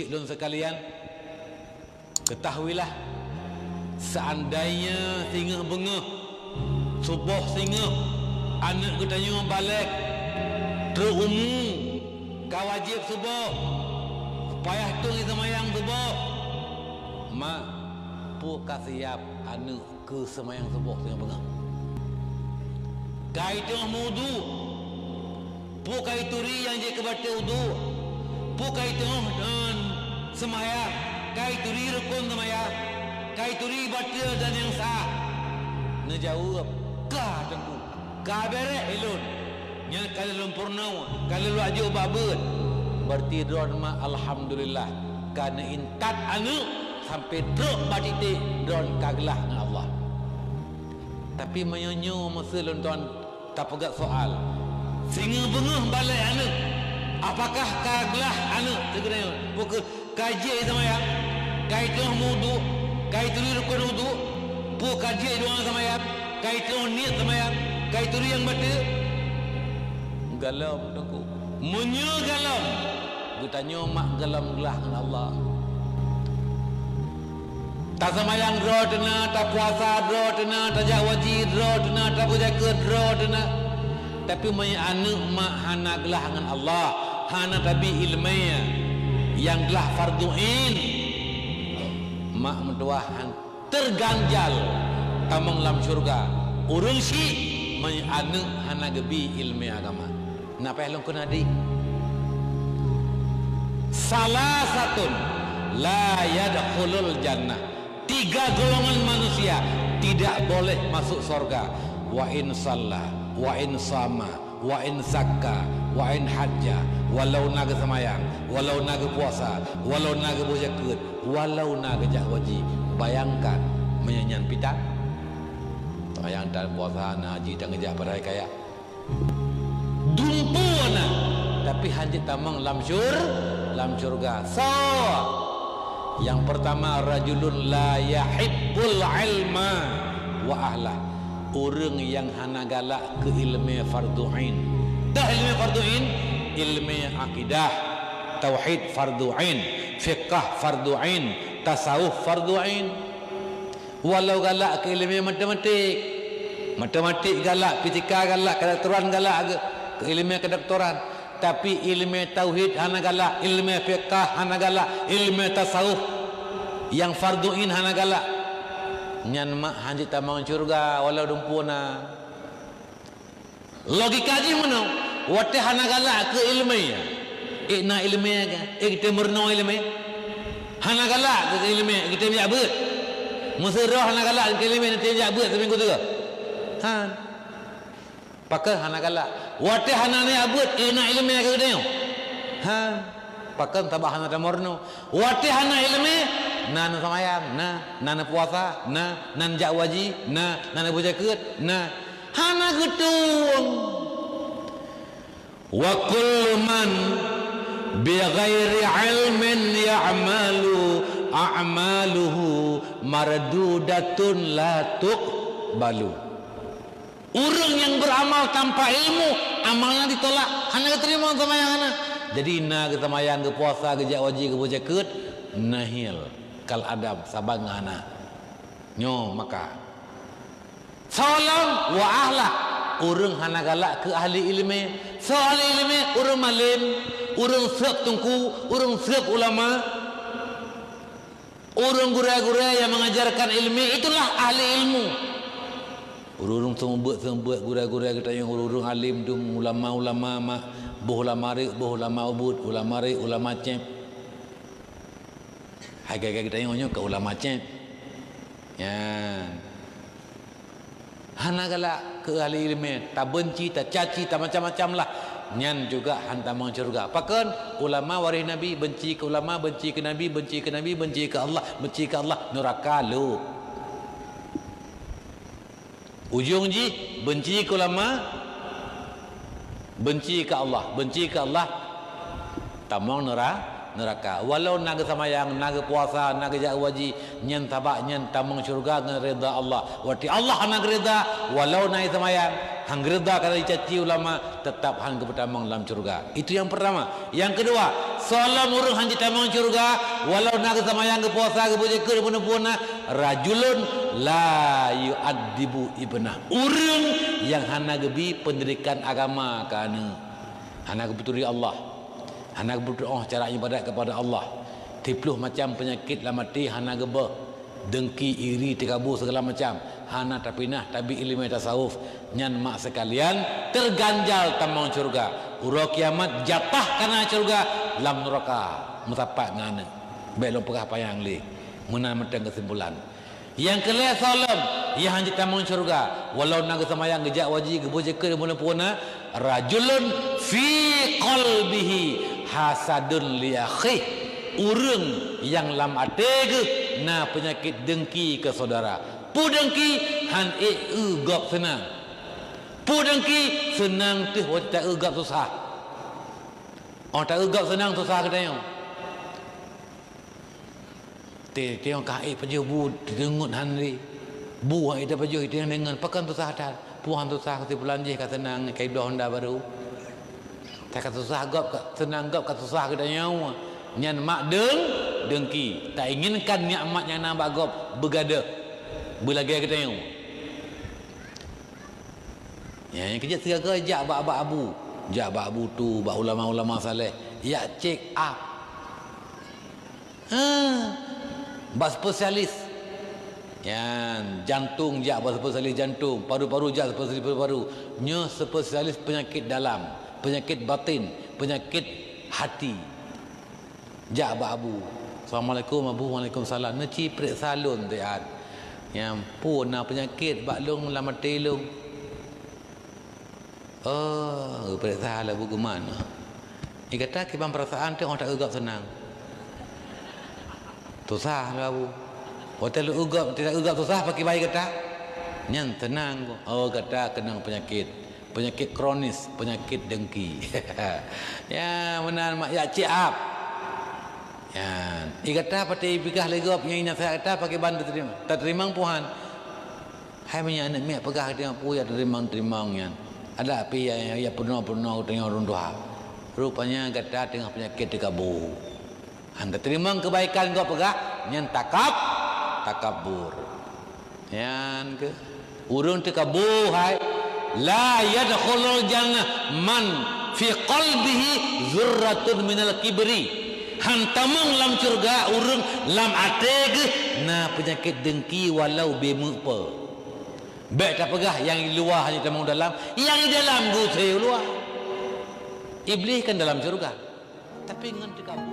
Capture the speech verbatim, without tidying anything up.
Lôn sekalian, ketahuilah, seandainya singoh beungoh, suboh singoh, aneuk geutanyoe balek, trok umu, ka wajéb suboh, payah tueng seumayang suboh, ma, peue ka siab aneuk keu seumayang suboh singoh beungoh? Ka iteu'oh meuudu, peue ka ituri nyang jeuet keu bateue udu, peue ka iteu'oh, eh, seumayang, ka ituri rukon seumayang, ka ituri bateue dan nyang sah? Neujaweueb, "Ka, Teungku, ka bèrèh ilôn." Nyan ka lheueh lôn peurunoe, ka lheueh lôn jak jok bak beuet. Berarti droeneuh ma, alhamdulillah, ka neuintat aneuk sampoe trok bak titik droeneuh ka glah ngon Allah. Tapi meunyoe nyoe meuseu lôn tuan tapeugah soal, singoh beungoh balek aneuk, apakah ka glah aneuk sigoe nyoe? Peu kheueh ka jeuet seumayang, ka iteu'oh meuudu, ka ituri rukon udu, peue ka jeuet doa seumayang, ka iteu'oh niet seumayang, ka ituri nyang bateue? Gohlom, Teungku. Meunyoe gohlom, geutanyoe mak gohlom glah ngon Allah. Taseumayang droe teuna, tapuasa droe teuna, tajak haji droe teuna, tapeujakeuet droe teuna. Tapi meunyoe aneuk mak hana glah ngon Allah, hana tabi ileumèe nyang glah fardhu ain, mak meutuwah han terganjal tamong lam syeuruga ureueng syiek meunyoe aneuk hana geubi ileumèe agama. Na payah lôn kheun hadih. Salasatun la yadkhulul jannah. Tiga golongan manusia tidak boleh masuk sorga. Wa in shalla, wa in shama, wa in zakka, wa in hajja, walau na geuseumayang, walau na geupuasa, walau na geuboh jakeuet, walau na geujak haji. Bayangkan, meunyoe nyan pih tan. Seumayang tan, puasa, na haji tan, geujak padahai kaya. Dumpeue na, tapi hana jeuet tamong lam syur-, lam syurga. Soe? Nyang peurtama, rajulun la yuhibbul ilma wa ahlah. Ureueng nyang hana galak keu ileumèe fardhu ain. Tah ileumèe fardhu ain, ileumèe akidah, tauhid fardhu ain, fiqah fardhu ain, tasawuf fardhu ain. Walau galak keu ileumèe matematik, matematik galak, fisika galak, kedoktoran galak, keu ileumèe kedoktoran, tapi ileumèe tauhid hana galak, ileumèe fiqah hana galak, ileumèe tasawuf nyang fardhu ain hana galak, nyan mak hana jeuet tamong syeuruga walau dumpeue na. Logika jih meunoe, watèe hana galak keu ileumèe, ék na ileumèe ka, ék teumeurunoe ileumèe. Hana galak keu ileumèe, ék teujak beuet. Meuseu droe hana galak keu ileumèe, teujak beuet seuminggu sigoe. Han. Pakon hana galak? Watèe hana neujak beuet, ék na ileumèe keu geutanyoe. Han. Pakon? Sabab hana teumeurunoe. Watèe hana ileumèe, na neuseumayang, na, na neupuasa, na, na neujak haji, na, na neuboh jakeuet, na. Hana geutueng. Wa kullu man bi ghairi ilmin ya'malu, a'maluhu mardudatun la tuqbalu. Ureueng nyang beuramal tanpa ilmu, amalnya ditolak, hana geuteurimong seumayang hana. Jadi na geuseumayang, geupuasa, geujak haji, geuboh jakeuet, nihil, kal adam, saban ngon hana. Nyoe maka. Soe lom? Wa ahlah, ureueng hana galak keu ahli ileumèe. Soe ahli ileumèe? Ureueng malém, ureueng seueb teungku, ureueng seueb ulama. Ureueng gurèe-gurèe nyang mengajarkan ileumèe, itulah ahli ilmu. Ureueng seumeubeuet-seumeubeuet, gurèe-gurèe geutanyoe, ureueng além dum, ulama-ulama mak, boh ulama reuek, boh ulama ubit, ulama reuek, ulama cép. Hai gaya-gaya geutanyoe nyoe ka ulama cép. Nyan. Hana galak keu ahli ileumèe, tabeunci, tacaci, tamacam-macam lah. Nyan juga han tamong syeuruga. Pakon? Ulama waréh Nabi, beunci keu ulama, beunci keu Nabi, beunci keu Nabi, beunci keu Allah, beunci keu Allah, neuraka lôp. Ujong jih, beunci keu ulama, beunci keu Allah, beunci keu Allah, tamong neura-, neuraka. Walau na geusamayang, na geupuasa, na geujak haji, nyan sabab nyan tamong syeuruga ngon rida Allah. Watée Allah hana geurida, walau na geusamayang, han geurida kana dicaci ulama, teutap han geupeutamong lam syeuruga. Itu yang pertama. Yang kedua, soe lom ureuëng han jitamong syeuruga, walau na geusamayang, geupuasa, geubeuzikir, bunoe-bunoe, rajulun la yu'addibu ibnah. Ureuëng nyang hana geubi peundidikan agama keu aneuëk. Hana geupeuturi Allah. Hana geupeuturi cara ibadat kepada Allah. Siploh macam peunyakét lam até hana geubeuh. Dengki, iri, teukabô, segala macam. Hana tapinah tabi ileumé tasawuf. Nyan mak seukalian, teuganjal tamong syeuruga. Uroe kiamat jatah kana syeuruga lam neuraka. Meusapat ngon aneuëk. Bék lôn peugah panyang lé. Meunan mantong keusimpulan. Nyang keu lhée soe lom, nyang han jitamong syeuruga, walau na geusamayang, geujak haji, geubeuzikir, bunoe-bunoe, rajulun fi qalbihi hasadun li akhih, ureuëng nyang lam até geuh na peunyakét dengki keu syedara. Peue dengki? Han ék eu gob seunang. Peue dengki? Seunang teuh watée ta eu gob susah. Oh, ta eu gob seunang, susah geutanyoe. Teuh, teuh ka ék pajoh bu, teungeut han lé. Bu han ék tapajoh, teuh deungon, pakon susah that. Peue han susah, keusimpulan jih ka seunang, ka ibloe honda baru. Ka susah gob, ka seunang gob, ka susah geutanyoe. Nyan mak deung, dengki. Ta inginkan nikmat nyang na bak gob beugadôh, beulagée geutanyoe. Ya, nyang keujeuet sigaga jak bak, bak abu. Jak bak abu tu, bak ulama-ulama saleh. Jak check up. Ha, bak spesialis. Nyan, jantong jak bak spesialis jantong, paru-paru jak spesialis paru-paru. Nyoe spesialis peunyakét dalam, peunyakét batin, peunyakét hati. Jak bak abu. "Assalamualaikum, Abu." "Waalaikumsalam." "Neuci peuriksa lôn siat. Nyang peue na peunyakét bak lôn lam até lôn?" Oh, geupeuriksa lé bu geuman. Di gata kiban peurasaan teuh, oh, ta eu gob seunang. Susah lé bu. Watée lôn eu gob, teuh ta eu gob susah, pakriban gata? Nyan seunang. Oh, gata keunong peunyakét. Peunyakét kronis, peunyakét dengki. Ya, meunan mak, jak check up. Nyan. Di gata patéh pigaih lé gob nyang naseuhat gata pakriban tateurimong, tateurimong puhan. Hai meunyoe aneuëk miet peugah geutanyoe peue nyang teurimong-teurimong nyan. Adak pih ya, ya peurunoe-peurunoe geutanyoe ureuëng tuha. Rupanya gata teungoh peunyakét teukabô. Han tateurimong keubaikan gob peugah, nyan takab, takabur. Nyan keuh. Ureuëng teukabô hai, "La yadkhulul jannah man fi qalbihi dzurratun minal kibri." Han tamong lam syeuruga ureuëng lam até geuh na peunyakét dengki walau beumeuet po. Bék tapeugah nyang di luwa hana tamong dalam, nyang di dalam geuseue luwa. Iblih kan dalam syeuruga, tapi ngon teukabô.